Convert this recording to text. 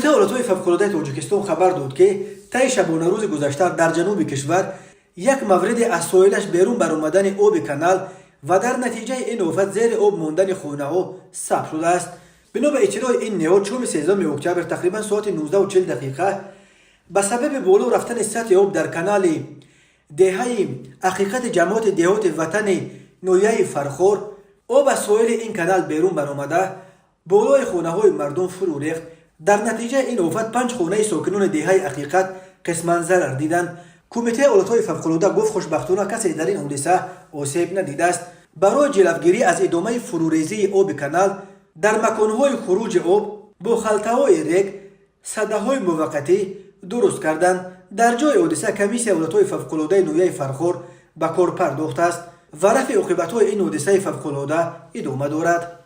Кумитаи ҳолатҳои фавқулодаи Тоҷикистон хабар дод, ки таи шабонарӯзи гузашта дар ҷануби кишвар як мавриди аз соҳилаш берун баромадани оби канал ва дар натиҷаи ин офат зери об мондани хонаҳо сабт шудааст. Бино ба иттилои ин ниҳод, шоми 13 октябр, тақрибан соати 19:40 дақиқа, ба сабаби боло рафтани сатҳи об дар канали деҳаи Ҳақиқати ҷамоати деҳоти Ватани ноҳияи Фархор об аз соҳили ин канал берун баромада, болои хонаҳои мардум фурӯ рехт. Дар натиҷаи ин офат панҷ хонаи сокинони деҳаи Ҳақиқат қисман зарар диданд. Кумитаи ҳолатҳои фавқулода гуфт, хушбахтона касе дар ин ҳодиса осеб надидааст. Барои ҷилавгирӣ аз идомаи фурӯрезии оби канал дар маконҳои хуруҷи об бо халтаҳои рег саддаҳои муваққатӣ дуруст карданд. Дар ҷои ҳодиса комиссияи ҳолатҳои фавқулодаи ноҳияи Фархор ба кор пардохтааст ва рафъи оқибатҳои ин ҳодисаи фавқулода идома дорад.